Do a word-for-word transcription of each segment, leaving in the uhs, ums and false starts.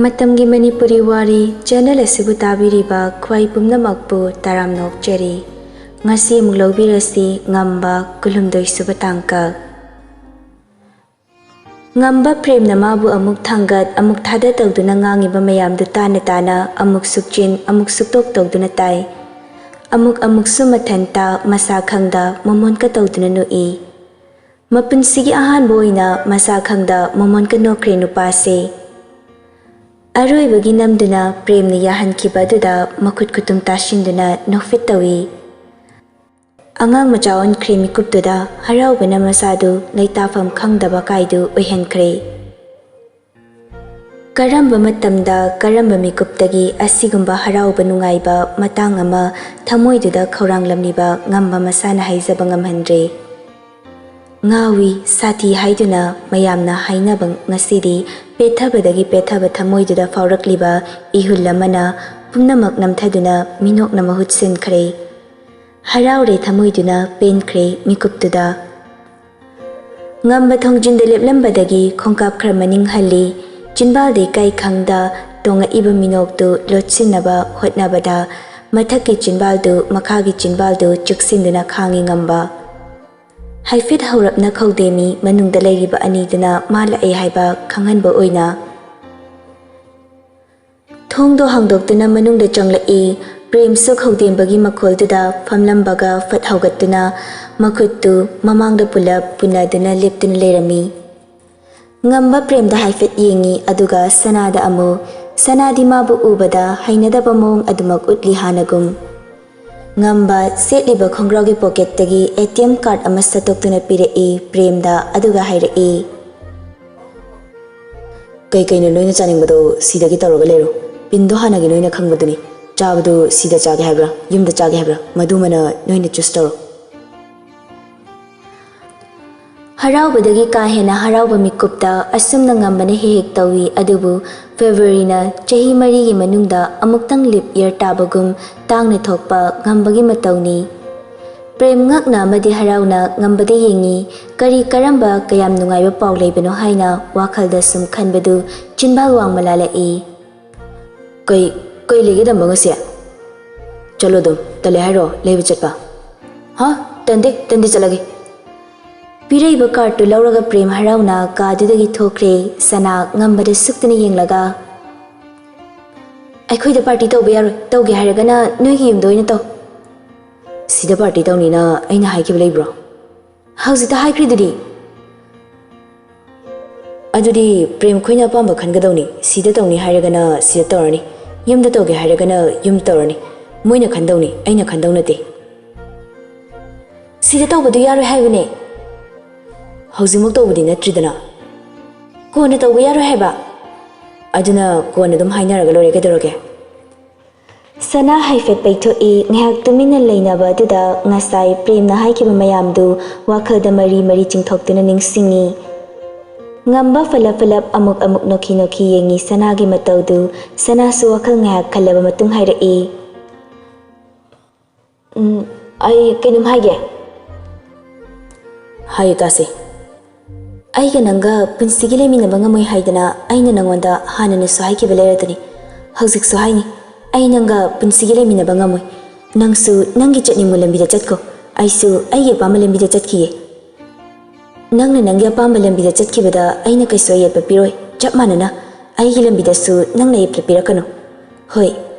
ꯃꯇꯝꯒꯤ ꯃꯅꯤꯄꯨꯔꯤ ꯋꯥꯔꯤ ꯆꯦꯅꯦꯜ ꯑꯁꯤꯕꯨ ꯇꯥꯕꯤꯔꯤꯕ ꯈ꯭ꯋꯥꯏ ꯄꯨꯝꯅꯃꯛꯄꯨ ꯇꯔꯥꯝꯅ ꯑꯣꯛꯆꯔꯤ꯫ ꯉꯁꯤ ꯑꯃꯨꯛ ꯂꯧꯕꯤꯔꯁꯤ ꯉꯝꯕ ꯀꯨꯟꯍꯨꯝꯗꯣꯏ ꯁꯨꯕ ꯇꯥꯡꯀꯛ꯫ ꯉꯝꯕ ꯄ꯭ꯔꯦꯝꯅ ꯃꯥꯕꯨ ꯑꯃꯨꯛ ꯊꯥꯡꯒꯠ, ꯑꯃꯨꯛ ꯊꯥꯗ ꯇꯧꯗꯨꯅ ꯉꯥꯡꯉꯤꯕ ꯃꯌꯥꯝꯗꯨ ꯇꯥꯅ ꯇꯥꯅ ꯑꯃꯨꯛ ꯁꯨꯛꯆꯤꯟ, ꯑꯃꯨꯛ ꯁꯨꯛꯇꯣꯛ ꯇꯧꯗꯨꯅ ꯇꯥꯏ꯫ ꯑꯃꯨꯛ ꯑꯃꯨꯛꯁꯨ ꯃꯊꯟꯇ ꯃꯁꯥ ꯈꯪꯗ ꯃꯣꯃꯣꯟꯀ ꯇꯧꯗꯨꯅ ꯅꯣꯛꯏ꯫ ꯃꯄꯨꯟꯁꯤꯒꯤ ꯑꯍꯥꯟꯕ ꯑꯣꯏꯅ ꯃꯁꯥ ꯈꯪꯗ ꯃꯣꯃꯣꯟꯀ ꯅꯣꯛꯈ꯭ꯔꯦ ꯅꯨꯄꯥꯁꯦ꯫ ꯑꯔꯣꯏꯕꯒꯤ ꯅꯝꯗꯨꯅ ꯄ꯭ꯔꯦꯝꯅ ꯌꯥꯍꯟꯈꯤꯕ ꯑꯗꯨꯗ ꯃꯈꯨꯠ ꯈꯨꯇꯨꯝ ꯇꯥꯁꯤꯟꯗꯨꯅ ꯅꯣꯛꯐꯦꯠ ꯇꯧꯏ꯫ ꯑꯉꯥꯡ ꯃꯆꯥ ꯑꯣꯟꯈ꯭ꯔꯦ ꯃꯤꯀꯨꯞꯇꯨꯗ꯫ ꯍꯔꯥꯎꯕꯅ ꯃꯁꯥꯗꯨ ꯂꯩꯇꯥꯐꯝ ꯈꯪꯗꯕ ꯀꯥꯏꯗꯨ ꯑꯣꯏꯍꯟꯈ꯭ꯔꯦ꯫ ꯀꯔꯝꯕ ꯃꯇꯝꯗ, ꯀꯔꯝꯕ ꯃꯤꯀꯨꯞꯇꯒꯤ ꯑꯁꯤꯒꯨꯝꯕ ꯍꯔꯥꯎꯕ ꯅꯨꯡꯉꯥꯏꯕ ꯃꯇꯥꯡ ꯑꯃ ꯊꯃꯣꯏꯗꯨꯗ ꯈꯧꯔꯥꯡꯂꯝꯂꯤꯕ ꯉꯝꯕ ꯃꯁꯥꯅ ꯍꯥꯏꯖꯕ ꯉꯝꯍꯟꯗ꯭ꯔꯦ꯫ ꯉꯥꯎꯏ, ꯁꯥꯊꯤ ꯍꯥꯏꯗꯨꯅ ꯃꯌꯥꯝꯅ ꯍꯥꯏꯅꯕ ꯉꯁꯤꯗꯤ ꯄꯦꯠꯊꯕꯗꯒꯤ ꯄꯦꯠꯊꯕ ꯊꯃꯣꯏꯗꯨꯗ ꯐꯥꯎꯔꯛꯂꯤꯕ ꯏꯍꯨꯜ ꯑꯃꯅ ꯄꯨꯝꯅꯃꯛ ꯅꯝꯊꯗꯨꯅ ꯃꯤꯅꯣꯛꯅ ꯃꯍꯨꯠ ꯁꯤꯟꯈ꯭ꯔꯦ꯫ ꯍꯔꯥꯎꯔꯦ ꯊꯃꯣꯏꯗꯨꯅ ꯄꯦꯟꯈ꯭ꯔꯦ ꯃꯤꯀꯨꯞꯇꯨꯗ꯫ ꯉꯝꯕ ꯊꯣꯡꯖꯤꯟꯗ ꯂꯦꯞꯂꯝꯕꯗꯒꯤ ꯈꯣꯡꯀꯥꯞ ꯈꯔ ꯃꯅꯤꯡ ꯍꯜꯂꯤ꯫ ꯆꯤꯟꯕꯥꯜꯗ ꯏꯀꯥꯏ ꯈꯪꯗ ꯇꯣꯡꯉꯛꯏꯕ ꯃꯤꯅꯣꯛꯇꯨ ꯂꯣꯠꯁꯤꯟꯅꯕ ꯍꯣꯠꯅꯕꯗ ꯃꯊꯛꯀꯤ ꯆꯤꯟꯕꯥꯜꯗꯨ ꯃꯈꯥꯒꯤ ꯆꯤꯟꯕꯥꯜꯗꯨ ꯆꯨꯛꯁꯤꯟꯗꯨꯅ ꯈꯥꯡꯉꯤ ꯉꯝꯕ꯫ ꯍꯥꯏꯐꯦꯠ ꯍꯧꯔꯞꯅ ꯈꯧꯗꯦꯝꯃꯤ ꯃꯅꯨꯡꯗ ꯂꯩꯔꯤꯕ ꯑꯅꯤꯗꯨꯅ ꯃꯥ ꯂꯥꯛꯑꯦ ꯍꯥꯏꯕ ꯈꯪꯍꯟꯕ ꯑꯣꯏꯅ꯫ ꯊꯣꯡꯗꯣ ꯍꯥꯡꯗꯣꯛꯇꯨꯅ ꯃꯅꯨꯡꯗ ꯆꯪꯂꯛꯏ꯫ ꯄ꯭ꯔꯦꯝꯁꯨ ꯈꯧꯗꯦꯝꯕꯒꯤ ꯃꯈꯣꯜꯗꯨꯗ ꯐꯝꯂꯝꯕꯒ ꯐꯠ ꯍꯧꯒꯠꯇꯨꯅ ꯃꯈꯨꯠꯇꯨ ꯃꯃꯥꯡꯗ ꯄꯨꯂꯞ ꯄꯨꯟꯅꯗꯨꯅ ꯂꯦꯞꯇꯨꯅ ꯂꯩꯔꯝꯃꯤ꯫ ꯉꯝꯕ ꯄ꯭ꯔꯦꯝꯗ ꯍꯥꯏꯐꯦꯠ ꯌꯦꯡꯉꯤ, ꯑꯗꯨꯒ ꯁꯅꯥꯗ ꯑꯃꯨꯛ꯫ ꯁꯅꯥꯗꯤ ꯃꯥꯕꯨ ꯎꯕꯗ ꯍꯩꯅꯗꯕ ꯃꯑꯣꯡ ꯑꯗꯨꯃꯛ ꯎꯠꯂꯤ ꯍꯥꯟꯅꯒꯨꯝ꯫ ꯉꯝꯕ ꯁꯦꯠꯂꯤꯕ ꯈꯣꯡꯒ꯭ꯔꯥꯎꯒꯤ ꯄꯣꯀꯦꯠꯇꯒꯤ ꯑꯦ ꯇꯤ ꯑꯦꯝ ꯀꯥꯔꯗ ꯑꯃ ꯁꯠꯇꯣꯛꯇꯨꯅ ꯄꯤꯔꯛꯏ ꯄ꯭ꯔꯦꯝꯗ, ꯑꯗꯨꯒ ꯍꯥꯏꯔꯛꯏ, "ꯀꯩ ꯀꯩꯅꯣ ꯅꯣꯏꯅ ꯆꯥꯅꯤꯡꯕꯗꯣ ꯁꯤꯗꯒꯤ ꯇꯧꯔꯒ ꯂꯩꯔꯣ꯫ ꯄꯤꯟꯗꯣ ꯍꯥꯟꯅꯒꯤ ꯅꯣꯏꯅ ꯈꯪꯕꯗꯨꯅꯤ꯫ ꯆꯥꯕꯗꯨ ꯁꯤꯗ ꯆꯥꯒꯦ ꯍꯥꯏꯕ꯭ꯔꯥ, ꯌꯨꯝꯗ ꯆꯥꯒꯦ ꯍꯥꯏꯕ꯭ꯔꯥ, ꯃꯗꯨꯃꯅ ꯅꯣꯏꯅ ꯆꯨꯁ ꯇꯧꯔꯣ"꯫ ꯍꯔꯥꯎꯕꯗꯒꯤ ꯀꯥ ꯍꯦꯟꯅ ꯍꯔꯥꯎꯕ ꯃꯤꯀꯨꯞꯇ ꯑꯁꯨꯝꯅ ꯉꯝꯕꯅ ꯍꯦꯛ ꯍꯦꯛ ꯇꯧꯏ, ꯑꯗꯨꯕꯨ ꯐꯦꯕ꯭ꯔꯨꯋꯥꯔꯤꯅ ꯆꯍꯤ ꯃꯔꯤꯒꯤ ꯃꯅꯨꯡꯗ ꯑꯃꯨꯛꯇꯪ ꯂꯤꯞ ꯏꯌꯔ ꯇꯥꯕꯒꯨꯝ ꯇꯥꯡꯅ ꯊꯣꯛꯄ ꯉꯝꯕꯒꯤ ꯃꯇꯧꯅꯤ꯫ ꯄ꯭ꯔꯦꯝ ꯉꯛꯅ ꯑꯃꯗꯤ ꯍꯔꯥꯎꯅ ꯉꯝꯕꯗ ꯌꯦꯡꯉꯤ꯫ ꯀꯔꯤ ꯀꯔꯝꯕ ꯀꯌꯥꯝ ꯅꯨꯡꯉꯥꯏꯕ ꯄꯥꯎ ꯂꯩꯕꯅꯣ ꯍꯥꯏꯅ ꯋꯥꯈꯜꯗ ꯁꯨꯝ ꯈꯟꯕꯗꯨ ꯆꯤꯟꯕꯥꯜ ꯋꯥꯡꯃ ꯂꯥꯜꯂꯛꯏ꯫ "ꯀꯩ, ꯀꯩ ꯂꯩꯒꯦ ꯇꯝꯕ ꯉꯁꯤ? ꯆꯠꯂꯣ ꯑꯗꯨꯝ, ꯇꯜꯂꯦ ꯍꯥꯏꯔꯣ ꯂꯩꯕ ꯆꯠꯄ? ꯍꯥ? ꯇꯟꯗꯦ, ꯇꯟꯗꯦ, ꯆꯠꯂꯒꯦ꯫" ꯄꯤꯔꯛꯏꯕ ꯀꯥꯔꯠꯇꯨ ꯂꯧꯔꯒ ꯄ꯭ꯔꯦꯝ ꯍꯔꯥꯎꯅ ꯀꯥꯗꯨꯗꯒꯤ ꯊꯣꯛꯈ꯭ꯔꯦ꯫ ꯁꯅꯥ ꯉꯝꯕꯗ ꯁꯨꯛꯇꯅ ꯌꯦꯡꯂꯒ, "ꯑꯩꯈꯣꯏꯗ ꯄꯥꯔꯇꯤ ꯇꯧꯕ ꯌꯥꯔꯣꯏ, ꯇꯧꯒꯦ ꯍꯥꯏꯔꯒꯅ ꯅꯣꯏꯒꯤ ꯌꯨꯝꯗ ꯑꯣꯏꯅ ꯇꯧ꯫" "ꯁꯤꯗ ꯄꯥꯔꯇꯤ ꯇꯧꯅꯤꯅ ꯑꯩꯅ ꯍꯥꯏꯈꯤꯕ ꯂꯩꯕ꯭ꯔꯣ? ꯍꯧꯖꯤꯛꯇ ꯍꯥꯏꯈ꯭ꯔꯤꯗꯨꯗꯤ꯫" "ꯑꯗꯨꯗꯤ ꯄ꯭ꯔꯦꯝ ꯈꯣꯏꯅ ꯑꯄꯥꯝꯕ ꯈꯟꯒꯗꯧꯅꯤ꯫ ꯁꯤꯗ ꯇꯧꯅꯤ ꯍꯥꯏꯔꯒꯅ ꯁꯤꯗ ꯇꯧꯔꯅꯤ, ꯌꯨꯝꯗ ꯇꯧꯒꯦ ꯍꯥꯏꯔꯒꯅ ꯌꯨꯝ ꯇꯧꯔꯅꯤ꯫ ꯃꯣꯏꯅ ꯈꯟꯗꯧꯅꯤ, ꯑꯩꯅ ꯈꯟꯗꯧ ꯅꯠꯇꯦ꯫" "ꯁꯤꯗ ꯇꯧꯕꯗꯨ ꯌꯥꯔꯣꯏ ꯍꯥꯏꯕꯅꯦ꯫" "ꯍꯧꯖꯤꯛꯃꯛ ꯇꯧꯕꯗꯤ ꯅꯠꯇ꯭ꯔꯤꯗꯅ꯫" "ꯀꯣꯟꯅ ꯇꯧꯕ ꯌꯥꯔꯣꯏ ꯍꯥꯏꯕ?" "ꯑꯗꯨꯅ ꯀꯣꯟꯅ ꯑꯗꯨꯝ ꯍꯥꯏꯅꯔꯒ ꯂꯣꯏꯔꯦ, ꯀꯩꯗꯧꯔꯒꯦ?" ꯁꯅꯥ ꯍꯥꯏꯐꯦꯠ ꯄꯩꯊꯣꯛꯏ꯫ ꯉꯥꯏꯍꯥꯛ ꯇꯨꯃꯤꯟꯅ ꯂꯩꯅꯕ ꯑꯗꯨꯗ ꯉꯁꯥꯏ ꯄ꯭ꯔꯦꯝꯅ ꯍꯥꯏꯈꯤꯕ ꯃꯌꯥꯝꯗꯨ ꯋꯥꯈꯜꯗ ꯃꯔꯤ ꯃꯔꯤ ꯆꯤꯡꯊꯣꯛꯇꯨꯅ ꯅꯤꯡꯁꯤꯡꯉꯤ꯫ ꯉꯝꯕ ꯐꯂꯞ ꯐꯂꯞ ꯑꯃꯨꯛ ꯑꯃꯨꯛ ꯅꯣꯛꯈꯤ ꯅꯣꯛꯈꯤ ꯌꯦꯡꯉꯤ ꯁꯅꯥꯒꯤ ꯃꯇꯧꯗꯨ꯫ ꯁꯅꯥꯁꯨ ꯋꯥꯈꯜ ꯉꯥꯏꯍꯥꯛ ꯈꯜꯂꯕ ꯃꯇꯨꯡ ꯍꯥꯏꯔꯛꯏ, "ꯎꯝ, ꯑꯩ ꯀꯩꯅꯣꯝ ꯍꯥꯏꯒꯦ꯫" "ꯍꯥꯏꯌꯨ ꯇꯥꯁꯦ꯫" "ꯑꯩꯒ ꯅꯪꯒ ꯄꯨꯟꯁꯤꯒꯤ ꯂꯩꯃꯤꯟꯅꯕ ꯉꯝꯃꯣꯏ ꯍꯥꯏꯗꯅ ꯑꯩꯅ ꯅꯪꯉꯣꯟꯗ ꯍꯥꯟꯅꯅꯁꯨ ꯍꯥꯏꯈꯤꯕ ꯂꯩꯔꯗꯨꯅꯤ꯫ ꯍꯧꯖꯤꯛꯁꯨ ꯍꯥꯏꯅꯤ, ꯑꯩ ꯅꯪꯒ ꯄꯨꯟꯁꯤꯒꯤ ꯂꯩꯃꯤꯟꯅꯕ ꯉꯝꯃꯣꯏ꯫ ꯅꯪꯁꯨ ꯅꯪꯒꯤ ꯆꯠꯅꯤꯡꯕ ꯂꯝꯕꯤꯗ ꯆꯠꯈꯣ, ꯑꯩꯁꯨ ꯑꯩꯒꯤ ꯑꯄꯥꯝꯕ ꯂꯝꯕꯤꯗ ꯆꯠꯈꯤꯒꯦ꯫ ꯅꯪꯅ ꯅꯪꯒꯤ ꯑꯄꯥꯝꯕ ꯂꯝꯕꯤꯗ ꯆꯠꯈꯤꯕꯗ ꯑꯩꯅ ꯀꯩꯁꯨ ꯑꯌꯦꯠꯄ ꯄꯤꯔꯣꯏ꯫ ꯆꯞ ꯃꯥꯟꯅꯅ ꯑꯩꯒꯤ ꯂꯝꯕꯤꯗꯁꯨ ꯅꯪꯅ ꯑꯌꯦꯠꯄ ꯄꯤꯔꯛꯀꯅꯨ꯫ ꯍꯣꯏ,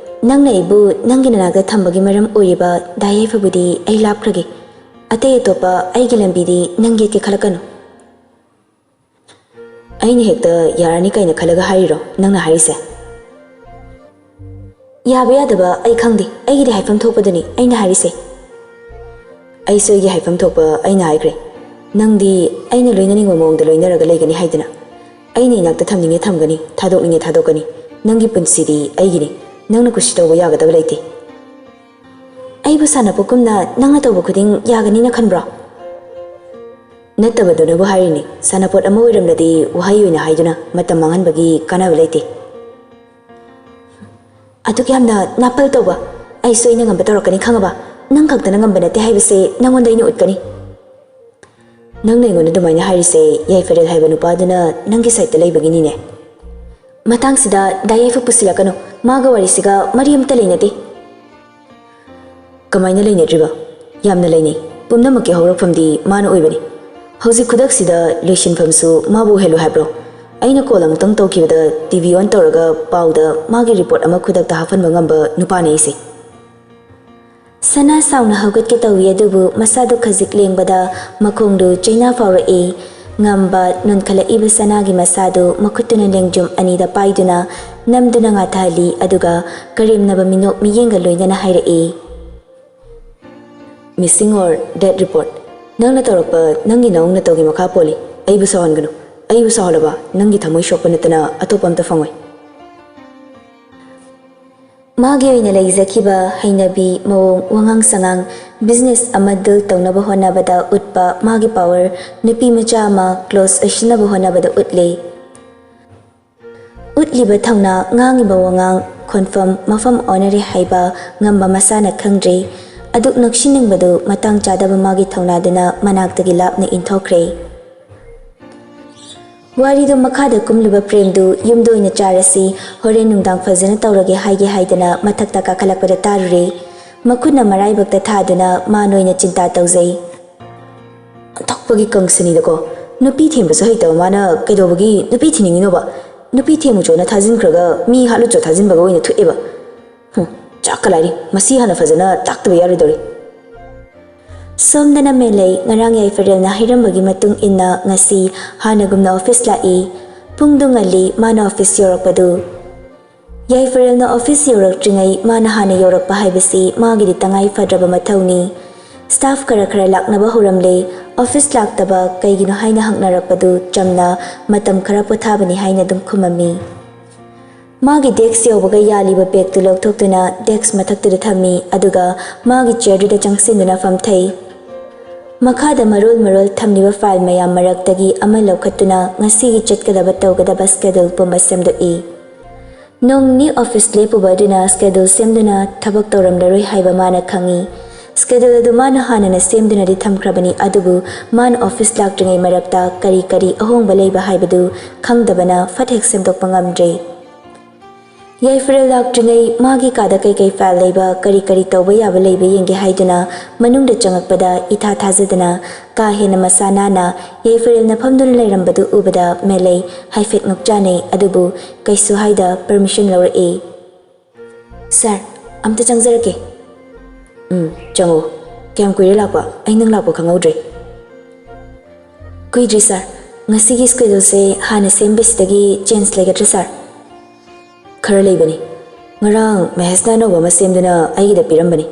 ꯅꯪꯅ ꯑꯩꯕꯨ ꯅꯪꯒꯤ ꯅꯅꯥꯛꯇ ꯊꯝꯕꯒꯤ ꯃꯔꯝ ꯑꯣꯏꯔꯤꯕ ꯗꯥ ꯌꯥꯏꯐꯕꯨꯗꯤ ꯑꯩ ꯂꯥꯞꯈ꯭ꯔꯒꯦ꯫ ꯑꯇꯩ ꯑꯇꯣꯞꯄ ꯑꯩꯒꯤ ꯂꯝꯕꯤꯗꯤ ꯅꯪ ꯌꯦꯠꯀꯦ ꯈꯜꯂꯛꯀꯅꯨ꯫" "ꯑꯩꯅ ꯍꯦꯛꯇ ꯌꯥꯔꯅꯤ ꯀꯥꯏꯅ ꯈꯜꯂꯒ ꯍꯥꯏꯔꯤꯔꯣ ꯅꯪꯅ ꯍꯥꯏꯔꯤꯁꯦ?" "ꯌꯥꯕ ꯌꯥꯗꯕ ꯑꯩ ꯈꯪꯗꯦ, ꯑꯩꯒꯤꯗꯤ ꯍꯥꯏꯐꯝ ꯊꯣꯛꯄꯗꯨꯅꯤ ꯑꯩꯅ ꯍꯥꯏꯔꯤꯁꯦ꯫" "ꯑꯩꯁꯨ ꯑꯩꯒꯤ ꯍꯥꯏꯐꯝ ꯊꯣꯛꯄ ꯑꯩꯅ ꯍꯥꯏꯈ꯭ꯔꯦ꯫ ꯅꯪꯗꯤ ꯑꯩꯅ ꯂꯣꯏꯅꯅꯤꯡꯕ ꯃꯑꯣꯡꯗ ꯂꯣꯏꯅꯔꯒ ꯂꯩꯒꯅꯤ ꯍꯥꯏꯗꯅ꯫ ꯑꯩꯅ ꯏꯅꯥꯛꯇ ꯊꯝꯅꯤꯡꯉꯦ ꯊꯝꯒꯅꯤ, ꯊꯥꯗꯣꯛꯅꯤꯡꯉꯦ ꯊꯥꯗꯣꯛꯀꯅꯤ꯫ ꯅꯪꯒꯤ ꯄꯨꯟꯁꯤꯗꯤ ꯑꯩꯒꯤꯅꯤ꯫ ꯅꯪꯅ ꯀꯨꯁꯤ ꯇꯧꯕ ꯌꯥꯒꯗꯕ ꯂꯩꯇꯦ꯫" "ꯑꯩꯕꯨ ꯁꯥꯟꯅꯄꯣꯠꯀꯨꯝꯅ ꯅꯪꯅ ꯇꯧꯕ ꯈꯨꯗꯤꯡ ꯌꯥꯒꯅꯤꯅ ꯈꯟꯕ꯭ꯔꯣ?" "ꯅꯠꯇꯕꯗꯨꯅꯕꯨ ꯍꯥꯏꯔꯤꯅꯤ꯫ ꯁꯥꯟꯅꯄꯣꯠ ꯑꯃ ꯑꯣꯏꯔꯝꯂꯗꯤ ꯋꯥꯍꯩ ꯑꯣꯏꯅ ꯍꯥꯏꯗꯨꯅ ꯃꯇꯝ ꯃꯥꯡꯍꯟꯕꯒꯤ ꯀꯥꯟꯅꯕ ꯂꯩꯇꯦ꯫" "ꯑꯗꯨꯛ ꯌꯥꯝꯅ ꯅꯥꯄꯜ ꯇꯧꯕ ꯑꯩꯁꯨ ꯑꯩꯅ ꯉꯝꯕ ꯇꯧꯔꯛꯀꯅꯤ, ꯈꯪꯉꯕ?" ꯅꯪ ꯈꯛꯇꯅ ꯉꯝꯕ ꯅꯠꯇꯦ ꯍꯥꯏꯕꯁꯦ ꯅꯪꯉꯣꯟꯗ ꯑꯩꯅ ꯎꯠꯀꯅꯤ꯫ ꯅꯪꯅ ꯑꯩꯉꯣꯟꯗ ꯑꯗꯨꯃꯥꯏꯅ ꯍꯥꯏꯔꯤꯁꯦ ꯌꯥꯏꯐꯔꯦꯜ ꯍꯥꯏꯕ ꯅꯨꯄꯥꯗꯨꯅ ꯅꯪꯒꯤ ꯁꯥꯏꯠꯇ ꯂꯩꯕꯒꯤꯅꯤꯅꯦ꯫ ꯃꯇꯥꯡꯁꯤꯗ ꯗꯥ ꯌꯥꯏꯐ ꯄꯨꯁꯤꯜꯂꯛꯀꯅꯨ꯫ ꯃꯥꯒ ꯋꯥꯔꯤꯁꯤꯒ ꯃꯔꯤ ꯑꯝꯇ ꯂꯩꯅꯗꯦ꯫ ꯀꯃꯥꯏꯅ ꯂꯩꯅꯗ꯭ꯔꯤꯕ? ꯌꯥꯝꯅ ꯂꯩꯅꯩ꯫ ꯄꯨꯝꯅꯃꯛꯀꯤ ꯍꯧꯔꯛꯐꯝꯗꯤ ꯃꯥꯅ ꯑꯣꯏꯕꯅꯤ꯫ ꯍꯧꯖꯤꯛ ꯈꯨꯗꯛꯁꯤꯗ ꯂꯣꯏꯁꯤꯟꯐꯝꯁꯨ ꯃꯥꯕꯨ ꯑꯣꯏꯍꯜꯂꯨ ꯍꯥꯏꯕ꯭ꯔꯣ? ꯑꯩꯅ ꯀꯣꯜ ꯑꯃꯨꯛꯇꯪ ꯇꯧꯈꯤꯕꯗ ꯇꯤ ꯚꯤ ꯑꯣꯟ ꯇꯧꯔꯒ ꯄꯥꯎꯗ ꯃꯥꯒꯤ ꯔꯤꯄꯣꯔꯠ ꯑꯃ ꯈꯨꯗꯛꯇ ꯍꯥꯞꯍꯟꯕ ꯉꯝꯕ ꯅꯨꯄꯥꯅꯦ ꯑꯩꯁꯦ꯫ ꯁꯅꯥ ꯁꯥꯎꯅ ꯍꯧꯒꯠꯀꯦ ꯇꯧꯏ, ꯑꯗꯨꯕꯨ ꯃꯁꯥꯗꯨ ꯈꯖꯤꯛ ꯂꯦꯡꯕꯗ ꯃꯈꯣꯡꯗꯨ ꯆꯩꯅꯥ ꯐꯥꯎꯔꯛꯏ꯫ ꯉꯝꯕ ꯅꯣꯟꯈꯠꯂꯛꯏꯕ ꯁꯅꯥꯒꯤ ꯃꯁꯥꯗꯨ ꯃꯈꯨꯠꯇꯨꯅ ꯂꯦꯡꯖꯨꯝ ꯑꯅꯤꯗ ꯄꯥꯏꯗꯨꯅ ꯅꯝꯗꯨꯅ ꯉꯥꯊꯍꯜꯂꯤ, ꯑꯗꯨꯒ ꯀꯔꯦꯝꯅꯕ ꯃꯤꯅꯣꯛ ꯃꯤꯌꯦꯡꯒ ꯂꯣꯏꯅꯅ ꯍꯥꯏꯔꯛꯏ, "Missing or dead report, ꯅꯪꯅ ꯇꯧꯔꯛꯄ ꯅꯪꯒꯤ ꯅꯑꯣꯡ ꯅꯇꯧꯒꯤ ꯃꯈꯥ ꯄꯣꯜꯂꯤ꯫ ꯑꯩꯕꯨ ꯁꯥꯎꯍꯟꯒꯅꯨ꯫ ꯑꯩꯕꯨ ꯁꯥꯎꯍꯜꯂꯕ ꯅꯪꯒꯤ ꯊꯃꯣꯏ ꯁꯣꯛꯄ ꯅꯠꯇꯅ ꯑꯇꯣꯞꯄ ꯑꯝꯇ ꯐꯪꯉꯣꯏ꯫" ꯃꯥꯒꯤ ꯑꯣꯏꯅ ꯂꯩꯖꯈꯤꯕ ꯍꯩꯅꯕꯤ, ꯃꯑꯣꯡ, ꯋꯥꯉꯥꯡ ꯁꯉꯥꯡ, ꯕꯤꯖꯤꯅꯦꯁ ꯑꯃ ꯗꯤꯜ ꯇꯧꯅꯕ ꯍꯣꯠꯅꯕꯗ ꯎꯠꯄ ꯃꯥꯒꯤ ꯄꯥꯋꯔ, ꯅꯨꯄꯤ ꯃꯆꯥ ꯑꯃ ꯀ꯭ꯂꯣꯁ ꯑꯣꯏꯁꯤꯟꯅꯕ ꯍꯣꯠꯅꯕꯗ ꯎꯠꯂꯤ꯫ ꯎꯠꯂꯤꯕ ꯊꯧꯅꯥ, ꯉꯥꯡꯉꯤꯕ ꯋꯥꯉꯥꯡ, ꯈꯣꯟꯐꯝ, ꯃꯐꯝ ꯑꯣꯟꯅꯔꯦ ꯍꯥꯏꯕ ꯉꯝꯕ ꯃꯁꯥꯅ ꯈꯪꯗ꯭ꯔꯤ꯫ ꯑꯗꯨꯛ ꯅꯛꯁꯤꯟꯅꯤꯡꯕꯗꯨ ꯃꯇꯥꯡ ꯆꯥꯗꯕ ꯃꯥꯒꯤ ꯊꯧꯅꯥꯗꯨꯅ ꯃꯅꯥꯛꯇꯒꯤ ꯂꯥꯞꯅ ꯏꯟꯊꯣꯛꯈ꯭ꯔꯦ꯫ ꯋꯥꯔꯤꯗꯨ ꯃꯈꯥꯗ ꯀꯨꯝꯂꯤꯕ ꯄ꯭ꯔꯦꯝꯗꯨ ꯌꯨꯝꯗ ꯑꯣꯏꯅ ꯆꯥꯔꯁꯤ, ꯍꯣꯔꯦꯟ ꯅꯨꯡꯗꯥꯡ ꯐꯖꯅ ꯇꯧꯔꯒꯦ ꯍꯥꯏꯒꯦ ꯍꯥꯏꯗꯅ ꯃꯊꯛꯇ ꯀꯥꯈꯠꯂꯛꯄꯗ ꯇꯥꯔꯨꯔꯦ꯫ ꯃꯈꯨꯠꯅ ꯃꯔꯥꯏꯕꯛꯇ ꯊꯥꯗꯨꯅ ꯃꯥ ꯅꯣꯏꯅ ꯆꯤꯟꯇꯥ ꯇꯧꯖꯩ꯫ ꯑꯣꯟꯊꯣꯛꯄꯒꯤ ꯀꯪꯁꯤꯅꯤꯗꯀꯣ꯫ ꯅꯨꯄꯤ ꯊꯦꯝꯕꯁꯨ ꯍꯩꯇꯕ ꯃꯥꯅ ꯀꯩꯗꯧꯕꯒꯤ ꯅꯨꯄꯤ ꯊꯤꯅꯤꯡꯉꯤꯅꯣꯕ? ꯅꯨꯄꯤ ꯊꯦꯝꯃꯨꯆꯣꯅ ꯊꯥꯖꯤꯟꯈ꯭ꯔꯒ ꯃꯤ ꯍꯥꯠꯂꯨꯆꯣ ꯊꯥꯖꯤꯟꯕꯒ ꯑꯣꯏꯅ ꯊꯣꯛꯑꯦꯕ꯫ ꯍꯨꯝ, ꯆꯥꯛꯀ ꯂꯥꯏꯔꯤ꯫ ꯃꯁꯤ ꯍꯥꯟꯅ ꯐꯖꯅ ꯇꯥꯛꯇꯕ ꯌꯥꯔꯣꯏꯗꯧꯔꯤ꯫ ꯁꯣꯝꯗꯅ ꯃꯦꯂꯩ, ꯉꯔꯥꯡ ꯌꯥꯏꯐꯔꯦꯜꯅ ꯍꯥꯏꯔꯝꯕꯒꯤ ꯃꯇꯨꯡ ꯏꯟꯅ ꯉꯁꯤ ꯍꯥꯟꯅꯒꯨꯝꯅ ꯑꯣꯐꯤꯁ ꯂꯥꯛꯏ꯫ ꯄꯨꯡꯗꯨ ꯉꯜꯂꯤ, ꯃꯥꯅ ꯑꯣꯐꯤꯁ ꯌꯧꯔꯛꯄꯗꯨ꯫ ꯌꯥꯏꯐꯔꯦꯜꯅ ꯑꯣꯐꯤꯁ ꯌꯧꯔꯛꯇ꯭ꯔꯤꯉꯩ ꯃꯥꯅ ꯍꯥꯟꯅ ꯌꯧꯔꯛꯄ ꯍꯥꯏꯕꯁꯤ ꯃꯥꯒꯤꯗꯤ ꯇꯉꯥꯏ ꯐꯗ꯭ꯔꯕ ꯃꯊꯧꯅꯤ꯫ ꯁ꯭ꯇꯥꯐ ꯈꯔ ꯈꯔ ꯂꯥꯛꯅꯕ ꯍꯧꯔꯝꯂꯦ꯫ ꯑꯣꯐꯤꯁ ꯂꯥꯛꯇꯕ ꯀꯩꯒꯤꯅꯣ ꯍꯥꯏꯅ ꯍꯪꯅꯔꯛꯄꯗꯨ ꯆꯝꯅ ꯃꯇꯝ ꯈꯔ ꯄꯣꯊꯥꯕꯅꯤ ꯍꯥꯏꯅ ꯑꯗꯨꯝ ꯈꯨꯝꯃꯝꯃꯤ꯫ ꯃꯥꯒꯤ ꯗꯦꯛꯁ ꯌꯧꯕꯒ ꯌꯥꯜꯂꯤꯕ ꯕꯦꯒꯇꯨ ꯂꯧꯊꯣꯛꯇꯨꯅ ꯗꯦꯛꯁ ꯃꯊꯛꯇꯨꯗ ꯊꯝꯃꯤ, ꯑꯗꯨꯒ ꯃꯥꯒꯤ ꯆꯤꯌꯔꯗꯨꯗ ꯆꯪꯁꯤꯟꯗꯨꯅ ꯐꯝꯊꯩ꯫ ꯃꯈꯥꯗ ꯃꯔꯣꯜ ꯃꯔꯣꯜ ꯊꯝꯂꯤꯕ ꯐꯥꯏꯜ ꯃꯌꯥꯝ ꯃꯔꯛꯇꯒꯤ ꯑꯃ ꯂꯧꯈꯠꯇꯨꯅ ꯉꯁꯤꯒꯤ ꯆꯠꯀꯗꯕ ꯇꯧꯒꯗꯕ ꯁ꯭ꯀꯦꯗꯨꯜ ꯄꯨꯝꯕ ꯁꯦꯝꯗꯣꯛꯏ꯫ ꯅꯣꯡ ꯅꯤꯅꯤ ꯑꯣꯐꯤꯁ ꯂꯦꯞꯄꯨꯕ ꯑꯗꯨꯅ ꯁ꯭ꯀꯦꯗꯨꯜ ꯁꯦꯝꯗꯨꯅ ꯊꯕꯛ ꯇꯧꯔꯝꯂꯔꯣꯏ ꯍꯥꯏꯕ ꯃꯥꯅ ꯈꯪꯏ꯫ Schedule ꯑꯗꯨ ꯃꯥꯅ ꯍꯥꯟꯅꯅ ꯁꯦꯝꯗꯨꯅꯗꯤ ꯊꯝꯈ꯭ꯔꯕꯅꯤ, ꯑꯗꯨꯕꯨ ꯃꯥꯅ office ꯂꯥꯛꯇ꯭ꯔꯤꯉꯩ ꯃꯔꯛꯇ ꯀꯔꯤ ꯀꯔꯤ ꯑꯍꯣꯡꯕ ꯂꯩꯕ ꯍꯥꯏꯕꯗꯨ ꯈꯪꯗꯕꯅ ꯐꯠ ꯍꯦꯛ ꯁꯦꯝꯗꯣꯛꯄ ꯉꯝꯗ꯭ꯔꯦ꯫ ꯌꯥꯏꯐꯔꯦꯜ ꯂꯥꯛꯇ꯭ꯔꯤꯉꯩ ꯃꯥꯒꯤ ꯀꯥꯗ ꯀꯩꯀꯩ file ꯂꯩꯕ, ꯀꯔꯤ ꯀꯔꯤ ꯇꯧꯕ ꯌꯥꯕ ꯂꯩꯕ ꯌꯦꯡꯒꯦ ꯍꯥꯏꯗꯨꯅ ꯃꯅꯨꯡꯗ ꯆꯪꯉꯛꯄꯗ ꯏꯊꯥ ꯊꯥꯖꯗꯅ ꯀꯥ ꯍꯦꯟꯅ ꯃꯁꯥ ꯅꯥꯟꯅ ꯌꯥꯏꯐꯔꯦꯜꯅ ꯐꯝꯗꯨꯅ ꯂꯩꯔꯝꯕꯗꯨ ꯎꯕꯗ ꯃꯦꯂꯩ ꯍꯥꯏꯐꯦꯠ ꯉꯣꯛꯆꯥꯅꯩ, ꯑꯗꯨꯕꯨ ꯀꯩꯁꯨ ꯍꯥꯏꯗ permission ꯂꯧꯔꯛꯏ꯫ "Sir, ꯑꯝꯇ ꯆꯪꯖꯔꯛꯀꯦ꯫" "ꯎꯝ, ꯆꯪꯉꯣ꯫ ꯀꯌꯥꯝ ꯀꯨꯏꯔꯦ ꯂꯥꯛꯄ? ꯑꯩ ꯅꯪ ꯂꯥꯛꯄ ꯈꯪꯍꯧꯗ꯭ꯔꯦ꯫" "ꯀꯨꯏꯗ꯭ꯔꯤ sir꯫ ꯉꯁꯤꯒꯤ scheduleꯁꯦ ꯍꯥꯟꯅ ꯁꯦꯝꯕꯁꯤꯗꯒꯤ change ꯂꯩꯒꯗ꯭ꯔꯥ sir?" "ꯈꯔ ꯂꯩꯕꯅꯤ꯫ ꯉꯔꯥꯡ ꯃꯍꯦꯁꯅ ꯑꯅꯧꯕ ꯑꯃ ꯁꯦꯝꯗꯨꯅ ꯑꯩꯒꯤꯗ ꯄꯤꯔꯝꯕꯅꯤ꯫"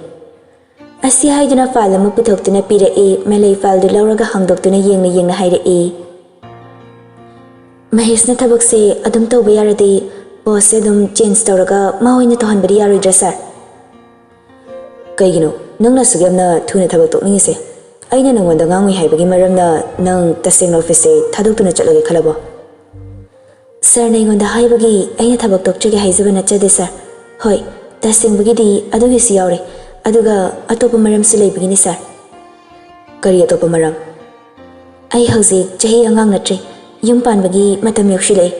ꯑꯁꯤ ꯍꯥꯏꯗꯨꯅ file ꯑꯃ ꯄꯨꯊꯣꯛꯇꯨꯅ ꯄꯤꯔꯛꯏ꯫ ꯃꯦꯂꯩ fileꯗꯨ ꯂꯧꯔꯒ ꯍꯥꯡꯗꯣꯛꯇꯨꯅ ꯌꯦꯡꯅ ꯌꯦꯡꯅ ꯍꯥꯏꯔꯛꯏ, "ꯃꯍꯦꯁꯅ ꯊꯕꯛꯁꯦ ꯑꯗꯨꯝ ꯇꯧꯕ ꯌꯥꯔꯗꯤ postꯁꯦ ꯑꯗꯨꯝ change ꯇꯧꯔꯒ ꯃꯥ ꯑꯣꯏꯅ ꯇꯧꯍꯟꯕꯗꯤ ꯌꯥꯔꯣꯏꯗ꯭ꯔꯥ sir?" "ꯀꯩꯒꯤꯅꯣ ꯅꯪꯅ ꯑꯁꯨꯛ ꯌꯥꯝꯅ ꯊꯨꯅ ꯊꯕꯛ ꯇꯣꯛꯅꯤꯡꯉꯤꯁꯦ? ꯑꯩꯅ ꯅꯉꯣꯟꯗ ꯉꯥꯡꯉꯨꯏ ꯍꯥꯏꯕꯒꯤ ꯃꯔꯝꯅ ꯅꯪ ꯇꯁꯦꯡꯅ officeꯁꯦ ꯊꯥꯗꯣꯛꯇꯨꯅ ꯆꯠꯂꯒꯦ ꯈꯜꯂꯕꯣ?" "Sirꯅ ꯑꯩꯉꯣꯟꯗ ꯍꯥꯏꯕꯒꯤ ꯑꯩꯅ ꯊꯕꯛ ꯇꯣꯛꯆꯒꯦ ꯍꯥꯏꯖꯕ ꯅꯠꯆꯗꯦ sir꯫ ꯍꯣꯏ, ꯇꯁꯦꯡꯕꯒꯤꯗꯤ ꯑꯗꯨꯒꯤꯁꯨ ꯌꯥꯎꯔꯦ, ꯑꯗꯨꯒ ꯑꯇꯣꯞꯄ ꯃꯔꯝꯁꯨ ꯂꯩꯕꯒꯤꯅꯤ sir꯫" "ꯀꯔꯤ ꯑꯇꯣꯞꯄ ꯃꯔꯝ?" "ꯑꯩ ꯍꯧꯖꯤꯛ ꯆꯍꯤ ꯑꯉꯥꯡ ꯅꯠꯇ꯭ꯔꯦ, ꯌꯨꯝ ꯄꯥꯟꯕꯒꯤ ꯃꯇꯝ ꯌꯧꯁꯤꯜꯂꯛꯑꯦ꯫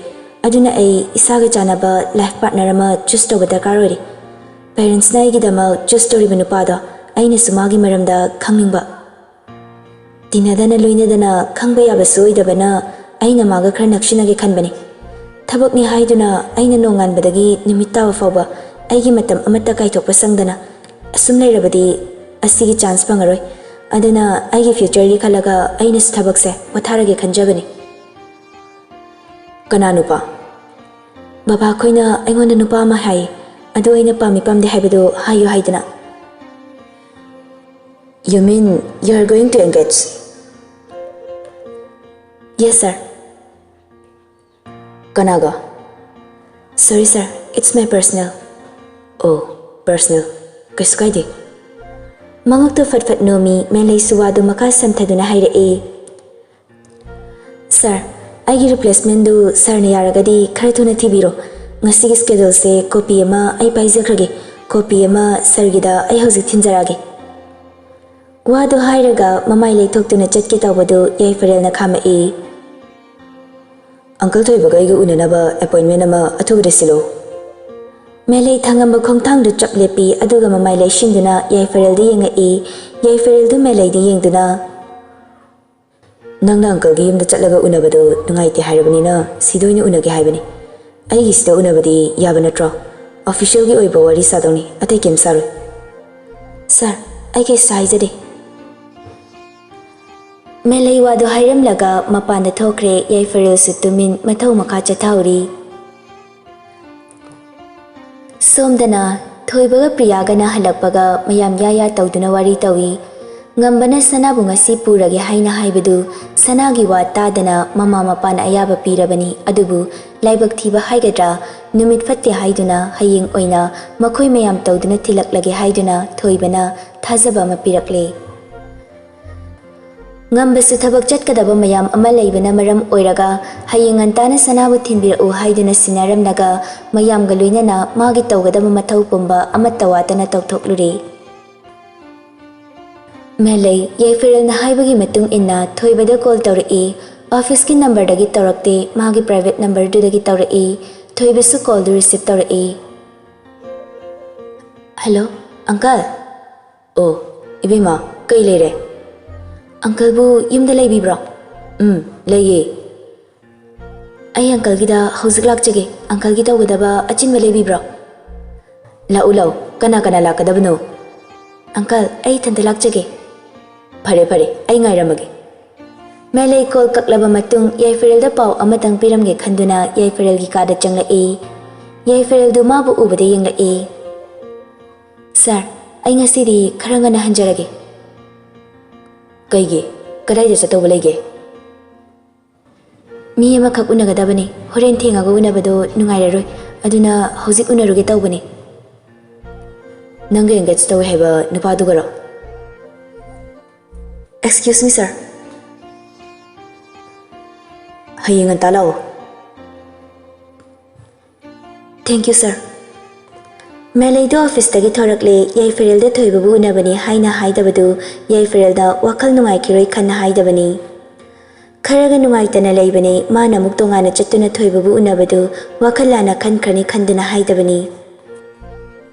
ꯑꯗꯨꯅ ꯑꯩ ꯏꯁꯥꯒ ꯆꯥꯟꯅꯕ life partner ꯑꯃ choose ꯇꯧꯕ ꯗꯔꯀꯥꯔ ꯑꯣꯏꯔꯦ꯫ Parentsꯅ ꯑꯩꯒꯤꯗꯃꯛ choose ꯇꯧꯔꯤꯕ ꯅꯨꯄꯥꯗꯣ ꯑꯩꯅꯁꯨ ꯃꯥꯒꯤ ꯃꯔꯝꯗ ꯈꯪꯅꯤꯡꯕ꯫ ꯇꯤꯟꯅꯗꯅ ꯂꯣꯏꯅꯗꯅ ꯈꯪꯕ ꯌꯥꯕꯁꯨ ꯑꯣꯏꯗꯕꯅ ꯑꯩꯅ ꯃꯥꯒ ꯈꯔ ꯅꯛꯁꯤꯟꯅꯒꯦ ꯈꯟꯕꯅꯤ꯫ ꯊꯕꯛꯅꯤ ꯍꯥꯏꯗꯨꯅ ꯑꯩꯅ ꯅꯣꯡꯉꯥꯟꯕꯗꯒꯤ ꯅꯨꯃꯤꯠ ꯇꯥꯕ ꯐꯥꯎꯕ ꯑꯩꯒꯤ ꯃꯇꯝ ꯑꯃꯠꯇ ꯀꯥꯏꯊꯣꯛꯄ ꯁꯪꯗꯅ ꯑꯁꯨꯝ ꯂꯩꯔꯕꯗꯤ ꯑꯁꯤꯒꯤ chance ꯐꯪꯉꯔꯣꯏ꯫ ꯑꯗꯨꯅ ꯑꯩꯒꯤ futureꯒꯤ ꯈꯜꯂꯒ ꯑꯩꯅꯁꯨ ꯊꯕꯛꯁꯦ ꯄꯣꯊꯥꯔꯒꯦ ꯈꯟꯖꯕꯅꯤ꯫" "ꯀꯅꯥ ꯅꯨꯄꯥ?" "ꯕꯕꯥ ꯈꯣꯏꯅ ꯑꯩꯉꯣꯟꯗ ꯅꯨꯄꯥ ꯑꯃ ꯍꯥꯏ, ꯑꯗꯨ ꯑꯩꯅ ꯄꯥꯝꯃꯤ ꯄꯥꯝꯗꯦ ꯍꯥꯏꯕꯗꯨ ꯍꯥꯏꯌꯨ ꯍꯥꯏꯗꯅ꯫" "You mean you are going to engage?" "Yes sir." "ꯀꯅꯥꯒ?" "Sorry sir, it's my personal." "Oh, personal. ꯀꯩꯁꯨ ꯀꯥꯏꯗꯦ꯫" ꯃꯉꯛꯇꯨ ꯐꯠ ꯐꯠ ꯅꯣꯝꯃꯤ꯫ ꯃꯦꯂꯩꯁꯨ ꯋꯥꯗꯨ ꯃꯈꯥ ꯁꯝꯊꯗꯨꯅ ꯍꯥꯏꯔꯛꯏ, "Sir, ꯑꯩꯒꯤ replacementꯗꯨ sirꯅ ꯌꯥꯔꯒꯗꯤ ꯈꯔ ꯊꯨꯅ ꯊꯤꯕꯤꯔꯣ꯫ ꯉꯁꯤꯒꯤ scheduleꯁꯦ copy ꯑꯃ ꯑꯩ ꯄꯥꯏꯖꯈ꯭ꯔꯒꯦ꯫ Copy ꯑꯃ sirꯒꯤꯗ ꯑꯩ ꯍꯧꯖꯤꯛ ꯊꯤꯟꯖꯔꯛꯑꯒꯦ꯫" ꯋꯥꯗꯨ ꯍꯥꯏꯔꯒ ꯃꯃꯥꯏ ꯂꯩꯊꯣꯛꯇꯨꯅ ꯆꯠꯀꯦ ꯇꯧꯕꯗꯨ ꯌꯥꯏꯐꯔꯦꯜꯅ ꯈꯥꯝꯃꯛꯏ꯫ "ꯑꯪꯀꯜ ꯊꯣꯏꯕꯒ ꯑꯩꯒ ꯎꯅꯅꯕ ꯑꯦꯄꯣꯏꯟꯃꯦꯟ ꯑꯃ ꯑꯊꯨꯕꯗ ꯁꯤꯜꯂꯣ꯫" ꯃꯦꯂꯩ ꯊꯥꯉꯝꯕ ꯈꯣꯡꯊꯥꯡꯗꯨ ꯆꯞ ꯂꯦꯞꯄꯤ, ꯑꯗꯨꯒ ꯃꯃꯥꯏ ꯂꯩꯁꯤꯟꯗꯨꯅ ꯌꯥꯏꯐꯔꯦꯜꯗ ꯌꯦꯡꯉꯛꯏ꯫ ꯌꯥꯏꯐꯔꯦꯜꯗꯨ ꯃꯦꯂꯩꯗ ꯌꯦꯡꯗꯨꯅ, "ꯅꯪꯅ ꯑꯪꯀꯜꯒꯤ ꯌꯨꯝꯗ ꯆꯠꯂꯒ ꯎꯅꯕꯗꯣ ꯅꯨꯡꯉꯥꯏꯇꯦ ꯍꯥꯏꯔꯕꯅꯤꯅ ꯁꯤꯗ ꯑꯣꯏꯅ ꯎꯅꯒꯦ ꯍꯥꯏꯕꯅꯤ꯫ ꯑꯩꯒꯤꯁꯤꯗ ꯎꯅꯕꯗꯤ ꯌꯥꯕ ꯅꯠꯇ꯭ꯔꯣ? ꯑꯣꯐꯤꯁꯤꯌꯦꯜꯒꯤ ꯑꯣꯏꯕ ꯋꯥꯔꯤ ꯁꯥꯗꯧꯅꯤ, ꯑꯇꯩ ꯀꯩꯝ ꯁꯥꯔꯣꯏ꯫" "ꯁꯥꯔ, ꯑꯩ ꯀꯩꯁꯨ ꯍꯥꯏꯖꯗꯦ꯫" ꯃꯦꯂꯩ ꯋꯥꯗꯨ ꯍꯥꯏꯔꯝꯂꯒ ꯃꯄꯥꯟꯗ ꯊꯣꯛꯈ꯭ꯔꯦ꯫ ꯌꯥꯏꯐꯔꯦꯜꯁꯨ ꯇꯨꯃꯤꯟ ꯃꯊꯧ ꯃꯈꯥ ꯆꯠꯊꯍꯧꯔꯤ꯫ ꯁꯣꯝꯗꯅ ꯊꯣꯏꯕꯒ ꯄ꯭ꯔꯤꯌꯥꯒꯅ ꯍꯜꯂꯛꯄꯒ ꯃꯌꯥꯝ ꯌꯥ ꯌꯥ ꯇꯧꯗꯨꯅ ꯋꯥꯔꯤ ꯇꯧꯏ꯫ ꯉꯝꯕꯅ ꯁꯅꯥꯕꯨ ꯉꯁꯤ ꯄꯨꯔꯒꯦ ꯍꯥꯏꯅ ꯍꯥꯏꯕꯗꯨ ꯁꯅꯥꯒꯤ ꯋꯥ ꯇꯥꯗꯅ ꯃꯃꯥ ꯃꯄꯥꯅ ꯑꯌꯥꯕ ꯄꯤꯔꯕꯅꯤ, ꯑꯗꯨꯕꯨ ꯂꯥꯏꯕꯛ ꯊꯤꯕ ꯍꯥꯏꯒꯗ꯭ꯔꯥ, ꯅꯨꯃꯤꯠ ꯐꯠꯇꯦ ꯍꯥꯏꯗꯨꯅ ꯍꯌꯦꯡ ꯑꯣꯏꯅ ꯃꯈꯣꯏ ꯃꯌꯥꯝ ꯇꯧꯗꯨꯅ ꯊꯤꯜꯂꯛꯂꯒꯦ ꯍꯥꯏꯗꯨꯅ ꯊꯣꯏꯕꯅ ꯊꯥꯖꯕ ꯑꯃ ꯄꯤꯔꯛꯂꯦ꯫ ꯉꯝꯕꯁꯨ ꯊꯕꯛ ꯆꯠꯀꯗꯕ ꯃꯌꯥꯝ ꯑꯃ ꯂꯩꯕꯅ ꯃꯔꯝ ꯑꯣꯏꯔꯒ ꯍꯌꯦꯡ ꯉꯟꯇꯥꯅ ꯁꯅꯥꯕꯨ ꯊꯤꯟꯕꯤꯔꯛꯎ ꯍꯥꯏꯗꯨꯅ ꯁꯤꯟꯅꯔꯝꯂꯒ ꯃꯌꯥꯝꯒ ꯂꯣꯏꯅꯅ ꯃꯥꯒꯤ ꯇꯧꯒꯗꯕ ꯃꯊꯧ ꯄꯨꯝꯕ ꯑꯃꯠꯇ ꯋꯥꯠꯇꯅ ꯇꯧꯊꯣꯛꯂꯨꯔꯦ꯫ ꯃꯦꯂꯩ ꯌꯥꯏꯐꯔꯦꯜꯅ ꯍꯥꯏꯕꯒꯤ ꯃꯇꯨꯡ ꯏꯟꯅ ꯊꯣꯏꯕꯗ ꯀꯣꯜ ꯇꯧꯔꯛꯏ꯫ ꯑꯣꯐꯤꯁꯀꯤ ꯅꯝꯕꯔꯗꯒꯤ ꯇꯧꯔꯛꯇꯦ, ꯃꯥꯒꯤ ꯄ꯭ꯔꯥꯏꯚꯦꯠ ꯅꯝꯕꯔꯗꯨꯗꯒꯤ ꯇꯧꯔꯛꯏ꯫ ꯊꯣꯏꯕꯁꯨ ꯀꯣꯜꯗꯨ ꯔꯤꯁꯤꯞ ꯇꯧꯔꯛꯏ꯫ "ꯍꯜꯂꯣ, ꯑꯪꯀꯜ꯫" "ꯑꯣ, ꯏꯕꯦꯝꯃ, ꯀꯩ ꯂꯩꯔꯦ?" "ꯑꯪꯀꯜꯕꯨ ꯌꯨꯝꯗ ꯂꯩꯕꯤꯕ꯭ꯔꯣ?" "ꯎꯝ, ꯂꯩꯌꯦ꯫" "ꯑꯩ ꯑꯪꯀꯜꯒꯤꯗ ꯍꯧꯖꯤꯛ ꯂꯥꯛꯆꯒꯦ꯫ ꯑꯪꯀꯜꯒꯤ ꯇꯧꯒꯗꯕ ꯑꯆꯤꯟꯕ ꯂꯩꯕꯤꯕ꯭ꯔꯣ?" "ꯂꯥꯛꯎ, ꯂꯥꯛꯎ꯫ ꯀꯅꯥ ꯀꯅꯥ ꯂꯥꯛꯀꯗꯕꯅꯣ?" "ꯑꯪꯀꯜ, ꯑꯩ ꯏꯊꯟꯇ ꯂꯥꯛꯆꯒꯦ꯫" "ꯐꯔꯦ, ꯐꯔꯦ, ꯑꯩ ꯉꯥꯏꯔꯝꯃꯒꯦ꯫" ꯃꯦꯂꯩ ꯀꯣꯜ ꯀꯛꯂꯕ ꯃꯇꯨꯡ ꯌꯥꯏꯐꯔꯦꯜꯗ ꯄꯥꯎ ꯑꯃꯇꯪ ꯄꯤꯔꯝꯒꯦ ꯈꯟꯗꯨꯅ ꯌꯥꯏꯐꯔꯦꯜꯒꯤ ꯀꯥꯗ ꯆꯪꯂꯛꯏ꯫ ꯌꯥꯏꯐꯔꯦꯜꯗꯨ ꯃꯥꯕꯨ ꯎꯕꯗ ꯌꯦꯡꯂꯛꯏ꯫ "ꯁꯥꯔ, ꯑꯩ ꯉꯁꯤꯗꯤ ꯈꯔ ꯉꯟꯅ ꯍꯟꯖꯔꯒꯦ꯫" "ꯀꯩꯒꯤ? ꯀꯗꯥꯏꯗ ꯆꯠꯇꯧꯕ ꯂꯩꯒꯦ?" "ꯃꯤ ꯑꯃꯈꯛ ꯎꯅꯒꯗꯕꯅꯤ꯫ ꯍꯣꯔꯦꯟ ꯊꯦꯡꯉꯒ ꯎꯅꯕꯗꯣ ꯅꯨꯡꯉꯥꯏꯔꯔꯣꯏ꯫ ꯑꯗꯨꯅ ꯍꯧꯖꯤꯛ ꯎꯅꯔꯨꯒꯦ ꯇꯧꯕꯅꯤ꯫" "ꯅꯪꯒ ꯑꯦꯡꯒꯦꯖ ꯇꯧꯋꯦ ꯍꯥꯏꯕ ꯅꯨꯄꯥꯗꯨꯒꯔꯣ?" "Excuse me, sir꯫ ꯍꯌꯦꯡ ꯉꯟꯇꯥ ꯂꯥꯛꯑꯣ꯫" "Thank you, sir꯫" ꯃꯦꯂꯩꯗꯨ ꯑꯣꯐꯤꯁꯇꯒꯤ ꯊꯣꯔꯛꯂꯦ, ꯌꯥꯏꯐꯔꯦꯜꯗ ꯊꯣꯏꯕꯕꯨ ꯎꯅꯕꯅꯤ ꯍꯥꯏꯅ ꯍꯥꯏꯗꯕꯗꯨ ꯌꯥꯏꯐꯔꯦꯜꯗ ꯋꯥꯈꯜ ꯅꯨꯡꯉꯥꯏꯈꯤꯔꯣꯏ ꯈꯟꯅ ꯍꯥꯏꯗꯕꯅꯤ꯫ ꯈꯔꯒ ꯅꯨꯡꯉꯥꯏꯇꯅ ꯂꯩꯕꯅꯤ, ꯃꯥꯅ ꯑꯃꯨꯛ ꯇꯣꯉꯥꯟꯅ ꯆꯠꯇꯨꯅ ꯊꯣꯏꯕꯕꯨ ꯎꯅꯕꯗꯨ ꯋꯥꯈꯜ ꯂꯥꯟꯅ ꯈꯟꯈ꯭ꯔꯅꯤ ꯈꯟꯗꯨꯅ ꯍꯥꯏꯗꯕꯅꯤ꯫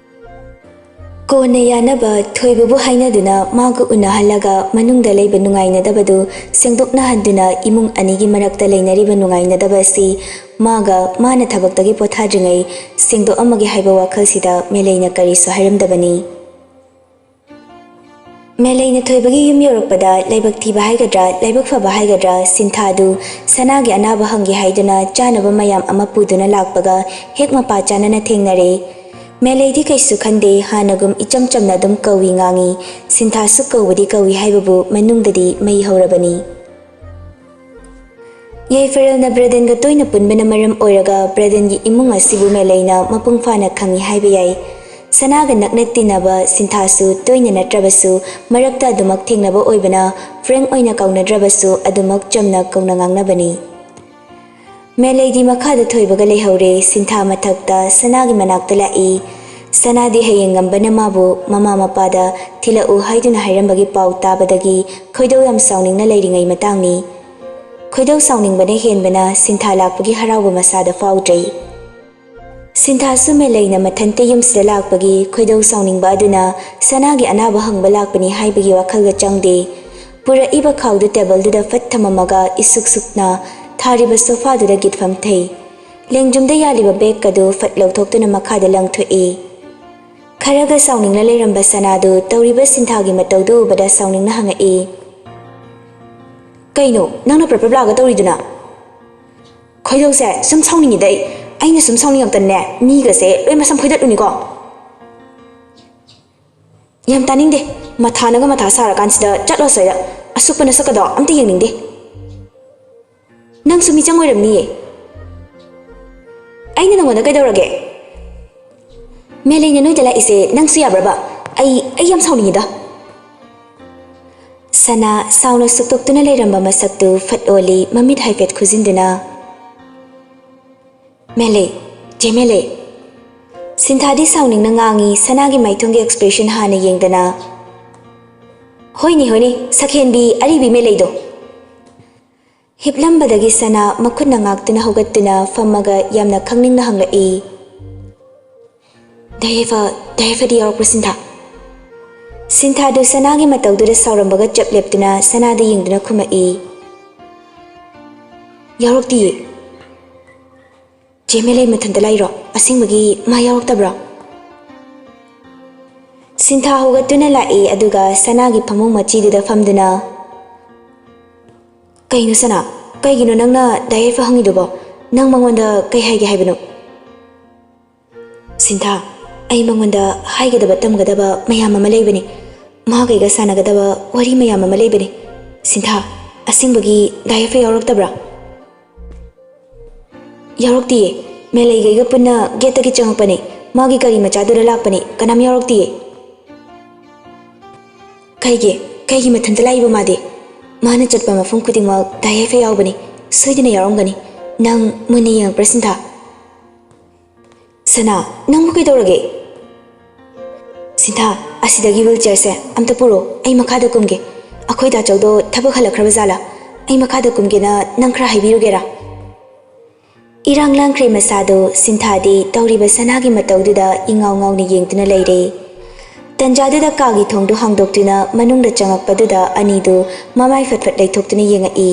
ꯀꯣꯟꯅ ꯌꯥꯅꯕ ꯊꯣꯏꯕꯕꯨ ꯍꯥꯏꯅꯗꯨꯅ ꯃꯥꯒ ꯎꯅꯍꯜꯂꯒ ꯃꯅꯨꯡꯗ ꯂꯩꯕ ꯅꯨꯡꯉꯥꯏꯅꯗꯕꯗꯨ ꯁꯦꯡꯗꯣꯛꯅꯍꯟꯗꯨꯅ ꯏꯃꯨꯡ ꯑꯅꯤꯒꯤ ꯃꯔꯛꯇ ꯂꯩꯅꯔꯤꯕ ꯅꯨꯡꯉꯥꯏꯅꯗꯕ ꯑꯁꯤ ꯃꯥꯒ ꯃꯥꯅ ꯊꯕꯛꯇꯒꯤ ꯄꯣꯊꯥꯗ꯭ꯔꯤꯉꯩ ꯁꯦꯡꯗꯣꯛꯑꯝꯃꯒꯦ ꯍꯥꯏꯕ ꯋꯥꯈꯜꯁꯤꯗ ꯃꯦꯂꯩꯅ ꯀꯔꯤꯁꯨ ꯍꯥꯏꯔꯝꯗꯕꯅꯤ꯫ ꯃꯦꯂꯩꯅ ꯊꯣꯏꯕꯒꯤ ꯌꯨꯝ ꯌꯧꯔꯛꯄꯗ ꯂꯥꯏꯕꯛ ꯊꯤꯕ ꯍꯥꯏꯒꯗ꯭ꯔꯥ, ꯂꯥꯏꯕꯛ ꯐꯕ ꯍꯥꯏꯒꯗ꯭ꯔꯥ, ꯁꯤꯟꯊꯥꯗꯨ ꯁꯅꯥꯒꯤ ꯑꯅꯥꯕ ꯍꯪꯒꯦ ꯍꯥꯏꯗꯨꯅ ꯆꯥꯅꯕ ꯃꯌꯥꯝ ꯑꯃ ꯄꯨꯗꯨꯅ ꯂꯥꯛꯄꯒ ꯍꯦꯛ ꯃꯄꯥ ꯆꯥꯅꯅ ꯊꯦꯡꯅꯔꯦ꯫ ꯃꯦꯂꯩꯗꯤ ꯀꯩꯁꯨ ꯈꯟꯗꯦ, ꯍꯥꯟꯅꯒꯨꯝ ꯏꯆꯝ ꯆꯝꯅ ꯑꯗꯨꯝ ꯀꯧꯏ ꯉꯥꯡꯏ꯫ ꯁꯤꯟꯊꯥꯁꯨ ꯀꯧꯕꯗꯤ ꯀꯧꯏ ꯍꯥꯏꯕꯕꯨ ꯃꯅꯨꯡꯗꯗꯤ ꯃꯩ ꯍꯧꯔꯕꯅꯤ꯫ ꯌꯥꯏꯐꯔꯦꯜꯅ ꯕ꯭ꯔꯦꯗꯦꯟꯒ ꯇꯣꯏꯅ ꯄꯨꯟꯕꯅ ꯃꯔꯝ ꯑꯣꯏꯔꯒ ꯕ꯭ꯔꯦꯗꯦꯟꯒꯤ ꯏꯃꯨꯡ ꯑꯁꯤꯕꯨ ꯃꯦꯂꯩꯅ ꯃꯄꯨꯡ ꯐꯥꯅ ꯈꯪꯏ ꯍꯥꯏꯕ ꯌꯥꯏ꯫ ꯁꯅꯥꯒ ꯅꯛꯅ ꯇꯤꯟꯅꯕ ꯁꯤꯟꯊꯥꯁꯨ ꯇꯣꯏꯅ ꯅꯠꯇ꯭ꯔꯕꯁꯨ ꯃꯔꯛꯇ ꯑꯗꯨꯃꯛ ꯊꯦꯡꯅꯕ ꯑꯣꯏꯕꯅ ꯐ꯭ꯔꯦꯡ ꯑꯣꯏꯅ ꯀꯧꯅꯗ꯭ꯔꯕꯁꯨ ꯑꯗꯨꯃꯛ ꯆꯝꯅ ꯀꯧꯅ ꯉꯥꯡꯅꯕꯅꯤ꯫ ꯃꯦꯂꯩꯗꯤ ꯃꯈꯥꯗ ꯊꯣꯏꯕꯒ ꯂꯩꯍꯧꯔꯦ꯫ ꯁꯤꯟꯊꯥ ꯃꯊꯛꯇ ꯁꯅꯥꯒꯤ ꯃꯅꯥꯛꯇ ꯂꯥꯛꯏ꯫ ꯁꯅꯥꯗꯤ ꯍꯌꯦꯡ ꯉꯝꯕꯅ ꯃꯥꯕꯨ ꯃꯃꯥ ꯃꯄꯥꯗ ꯊꯤꯜꯂꯛꯎ ꯍꯥꯏꯗꯨꯅ ꯍꯥꯏꯔꯝꯕꯒꯤ ꯄꯥꯎ ꯇꯥꯕꯗꯒꯤ ꯈꯣꯏꯗꯧ ꯌꯥꯝ ꯁꯥꯎꯅꯤꯡꯅ ꯂꯩꯔꯤꯉꯩ ꯃꯇꯥꯡꯅꯤ꯫ ꯈꯣꯏꯗꯧ ꯁꯥꯎꯅꯤꯡꯕꯅ ꯍꯦꯟꯕꯅ ꯁꯤꯟꯊꯥ ꯂꯥꯛꯄꯒꯤ ꯍꯔꯥꯎꯕ ꯃꯁꯥꯗ ꯐꯥꯎꯗ꯭ꯔꯦ꯫ ꯁꯤꯟꯊꯥꯁꯨ ꯃꯦꯂꯩꯅ ꯃꯊꯟꯇ ꯌꯨꯝꯁꯤꯗ ꯂꯥꯛꯄꯒꯤ ꯈꯣꯏꯗꯧ ꯁꯥꯎꯅꯤꯡꯕ ꯑꯗꯨꯅ ꯁꯅꯥꯒꯤ ꯑꯅꯥꯕ ꯍꯪꯕ ꯂꯥꯛꯄꯅꯤ ꯍꯥꯏꯕꯒꯤ ꯋꯥꯈꯜꯒ ꯆꯪꯗꯦ꯫ ꯄꯨꯔꯛꯏꯕ ꯈꯥꯎꯗꯨ ꯇꯦꯕꯜꯗꯨꯗ ꯐꯠ ꯊꯝꯃꯝꯃꯒ ꯏꯁꯨꯛ ꯁꯨꯛꯅ ꯊꯥꯔꯤꯕ ꯁꯣꯐꯥꯗꯨꯗ ꯒꯤꯠꯐꯝ ꯊꯩ꯫ ꯂꯦꯡꯖꯨꯝꯗ ꯌꯥꯜꯂꯤꯕ ꯕꯦꯒꯀꯗꯨ ꯐꯠ ꯂꯧꯊꯣꯛꯇꯨꯅ ꯃꯈꯥꯗ ꯂꯪꯊꯣꯛꯏ꯫ ꯈꯔꯒ ꯁꯥꯎꯅꯤꯡꯅ ꯂꯩꯔꯝꯕ ꯁꯅꯥꯗꯨ ꯇꯧꯔꯤꯕ ꯁꯤꯟꯊꯥꯒꯤ ꯃꯇꯧꯗꯨ ꯎꯕꯗ ꯁꯥꯎꯅꯤꯡꯅ ꯍꯪꯉꯛꯏ, "ꯀꯩꯅꯣ ꯅꯪꯅ ꯄ꯭ꯔꯞ ꯄ꯭ꯔꯞ ꯂꯥꯛꯑꯒ ꯇꯧꯔꯤꯗꯨꯅ?" "ꯈꯣꯏꯗꯧꯁꯦ ꯁꯨꯝ ꯁꯥꯎꯅꯤꯡꯉꯤꯗ ꯑꯩ꯫ ꯑꯩꯅ ꯁꯨꯝ ꯁꯥꯎꯅꯤꯡꯉꯛꯇꯅꯅꯦ ꯃꯤꯒꯁꯦ ꯂꯣꯏ ꯃꯁꯝ ꯐꯣꯏꯗꯠꯂꯨꯅꯤꯀꯣ꯫" "ꯌꯥꯝ ꯇꯥꯅꯤꯡꯗꯦ꯫ ꯃꯊꯥꯅꯒ ꯃꯊꯥ ꯁꯥꯔꯀꯥꯟꯁꯤꯗ ꯆꯠꯂꯣ ꯁ꯭ꯋꯥꯏꯗ꯫ ꯑꯁꯨꯛꯄ ꯅꯁꯛꯀꯗꯣ ꯑꯝꯇ ꯌꯦꯡꯅꯤꯡꯗꯦ꯫ ꯅꯪꯁꯨ ꯃꯤꯆꯪ ꯑꯣꯏꯔꯝꯅꯤꯌꯦ꯫ ꯑꯩꯅ ꯅꯪꯉꯣꯟꯗ ꯀꯩꯗꯧꯔꯒꯦ? ꯃꯦꯂꯩꯅ ꯅꯣꯏꯗ ꯂꯥꯛꯏꯁꯦ ꯅꯪꯁꯨ ꯌꯥꯕ꯭ꯔꯕ? ꯑꯩ, ꯑꯩ ꯌꯥꯝ ꯁꯥꯎꯅꯤꯡꯉꯤꯗ꯫" ꯁꯅꯥ ꯁꯥꯎꯅ ꯁꯨꯛꯇꯣꯛꯇꯨꯅ ꯂꯩꯔꯝꯕ ꯃꯁꯛꯇꯨ ꯐꯠ ꯑꯣꯜꯂꯤ, ꯃꯃꯤꯠ ꯍꯥꯏꯐꯦꯠ ꯈꯨꯖꯤꯟꯗꯨꯅ꯫ "ꯃꯦꯂꯩ, ꯆꯦ ꯃꯦꯂꯩ꯫" ꯁꯤꯟꯊꯥꯗꯤ ꯁꯥꯎꯅꯤꯡꯅ ꯉꯥꯡꯏ, ꯁꯅꯥꯒꯤ ꯃꯥꯏꯊꯣꯡꯒꯤ expression ꯍꯥꯟꯅ ꯌꯦꯡꯗꯅ꯫ "ꯍꯣꯏꯅꯦ, ꯍꯣꯏꯅꯦ, ꯁꯛꯍꯦꯟꯕꯤ ꯑꯔꯤꯕꯤ ꯃꯦꯂꯩꯗꯣ!" ꯍꯤꯞꯂꯝꯕꯗꯒꯤ ꯁꯅꯥ ꯃꯈꯨꯠꯅ ꯉꯥꯛꯇꯨꯅ ꯍꯧꯒꯠꯇꯨꯅ ꯐꯝꯃꯒ ꯌꯥꯝꯅ ꯈꯪꯅꯤꯡꯅ ꯍꯪꯂꯛꯏ꯫ "ꯗꯥꯏꯌꯦꯐ, ꯗꯥꯏꯌꯦꯐꯗꯤ ꯌꯥꯎꯔꯛꯄ꯭ꯔꯣ, ꯁꯤꯟꯊꯥ?" ꯁꯤꯟꯊꯥꯗꯨ ꯁꯅꯥꯒꯤ ꯃꯇꯧꯗꯨꯗ ꯁꯥꯎꯔꯝꯕꯒ ꯆꯞ ꯂꯦꯞꯇꯨꯅ ꯁꯅꯥꯗ ꯌꯦꯡꯗꯨꯅ ꯈꯨꯝꯃꯛꯏ꯫ "ꯌꯥꯎꯔꯛꯇꯤꯌꯦ꯫" "ꯆꯦ ꯃꯦꯂꯩ ꯃꯊꯟꯇ ꯂꯥꯛꯏꯔꯣ? ꯑꯁꯦꯡꯕꯒꯤ ꯃꯥ ꯌꯥꯎꯔꯛꯇꯕ꯭ꯔꯣ?" ꯁꯤꯟꯊꯥ ꯍꯧꯒꯠꯇꯨꯅ ꯂꯥꯛꯏ, ꯑꯗꯨꯒ ꯁꯅꯥꯒꯤ ꯐꯃꯨꯡ ꯃꯆꯤꯗꯨꯗ ꯐꯝꯗꯨꯅ, "ꯀꯩꯅꯣ ꯁꯅꯥ? ꯀꯩꯒꯤꯅꯣ ꯅꯪꯅ ꯗꯥꯏꯌꯦꯐ ꯍꯪꯉꯤꯗꯨꯕꯣ? ꯅꯪ ꯃꯉꯣꯟꯗ ꯀꯩ ꯍꯥꯏꯒꯦ ꯍꯥꯏꯕꯅꯣ?" "ꯁꯤꯟꯊꯥ, ꯑꯩ ꯃꯉꯣꯟꯗ ꯍꯥꯏꯒꯗꯕ ꯇꯝꯒꯗꯕ ꯃꯌꯥꯝ ꯑꯃ ꯂꯩꯕꯅꯤ꯫ ꯃꯥꯒꯩꯒ ꯁꯥꯟꯅꯒꯗꯕ ꯋꯥꯔꯤ ꯃꯌꯥꯝ ꯑꯃ ꯂꯩꯕꯅꯤ꯫ ꯁꯤꯟꯊꯥ, ꯑꯁꯦꯡꯕꯒꯤ ꯗꯥꯏꯌꯦꯐ ꯌꯥꯎꯔꯛꯇꯕ꯭ꯔꯥ?" "ꯌꯥꯎꯔꯛꯇꯤꯌꯦ꯫ ꯃꯦꯂꯩꯒꯩꯒ ꯄꯨꯟꯅ ꯒꯦꯠꯇꯒꯤ ꯆꯪꯉꯛꯄꯅꯦ꯫ ꯃꯥꯒꯤ ꯒꯥꯔꯤ ꯃꯆꯥꯗꯨꯗ ꯂꯥꯛꯄꯅꯦ꯫ ꯀꯅꯥꯝ ꯌꯥꯎꯔꯛꯇꯤꯌꯦ꯫" "ꯀꯩꯒꯤ? ꯀꯩꯒꯤ ꯃꯊꯟꯇ ꯂꯥꯛꯏꯕ ꯃꯥꯗꯤ? ꯃꯥꯅ ꯆꯠꯄ ꯃꯐꯝ ꯈꯨꯗꯤꯡꯃꯛ ꯗꯥꯏꯌꯦꯐ ꯌꯥꯎꯕꯅꯤ꯫ ꯁꯣꯏꯗꯅ ꯌꯥꯎꯔꯝꯒꯅꯤ꯫ ꯅꯪ ꯃꯨꯟꯅ ꯌꯦꯡꯉꯛꯄ꯭ꯔꯥ, ꯁꯤꯟꯊꯥ?" "ꯁꯅꯥ, ꯅꯪꯕꯨ ꯀꯩꯗꯧꯔꯒꯦ?" "ꯁꯤꯟꯊꯥ, ꯑꯁꯤꯗꯒꯤ wheelchairꯁꯦ ꯑꯝꯇ ꯄꯨꯔꯛꯑꯣ, ꯑꯩ ꯃꯈꯥꯗ ꯀꯨꯝꯒꯦ꯫ ꯑꯩꯈꯣꯏ ꯗꯥꯆꯧꯗꯣ ꯊꯕꯛ ꯍꯜꯂꯛꯈ꯭ꯔꯕ ꯖꯥꯠꯂꯥ? ꯑꯩ ꯃꯈꯥꯗ ꯀꯨꯝꯒꯦꯅ ꯅꯪ ꯈꯔ ꯍꯥꯏꯕꯤꯔꯨꯒꯦꯔꯥ?" ꯏꯔꯥꯡ ꯂꯥꯡꯈ꯭ꯔꯦ ꯃꯁꯥꯗꯣ ꯁꯤꯟꯊꯥꯗꯤ ꯇꯧꯔꯤꯕ ꯁꯅꯥꯒꯤ ꯃꯇꯧꯗꯨꯗ ꯏꯉꯥꯎ ꯉꯥꯎꯅ ꯌꯦꯡꯗꯨꯅ ꯂꯩꯔꯦ꯫ ꯇꯟꯖꯥꯗꯨꯗ ꯀꯥꯒꯤ ꯊꯣꯡꯗꯨ ꯍꯥꯡꯗꯣꯛꯇꯨꯅ ꯃꯅꯨꯡꯗ ꯆꯪꯉꯛꯄꯗꯨꯗ ꯑꯅꯤꯗꯨ ꯃꯃꯥꯏ ꯐꯠ ꯐꯠ ꯂꯩꯊꯣꯛꯇꯨꯅ ꯌꯦꯡꯉꯛꯏ꯫